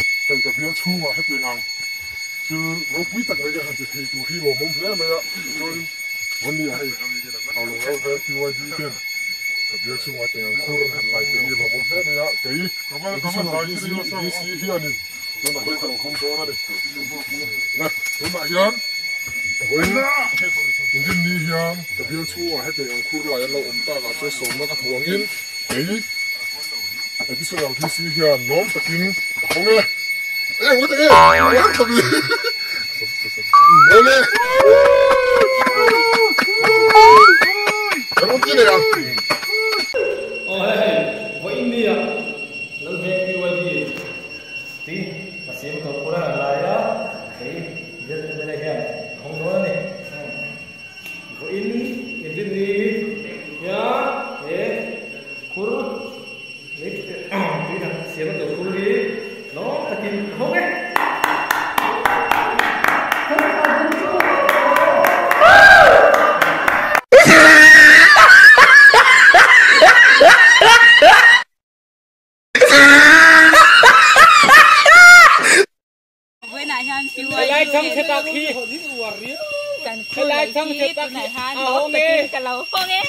Hei ka bial chhungah hetiang ang thil ropui tak mai ka han ti thei tur hi lawmawm hle mai a, tichuan Vawnia hei Haulawng Ral Veng PYD ten ka bial chhungah hetiang ang khur an han lai te hi lawmawm hle mai a, kei Additional DC DC hianin tunah hian ka lo hawng dawn a ni. Na tunah hian vawiin inrinni hian ka bial chhungah hetiang ang khur lai an lo awm takah chuan sawmna ka hmu angin kei Additional DC hian lawm takin ka hawng e. Eng nge tak e? Lawm takin. Mawle. Kan rawn ti leh ang. Aw hei, vawiin nia Lalveng PYD tui a siam tur pawh a lai a, kei bial MLA hian a hawng dawn a ni. Vawiin inrinni hian he khur lei tui han siam a tur khur hi lawm takin a hawng e. Vawiinah hian PYD kan khur lei khi tunah hian lawm takin ka lo hawng e.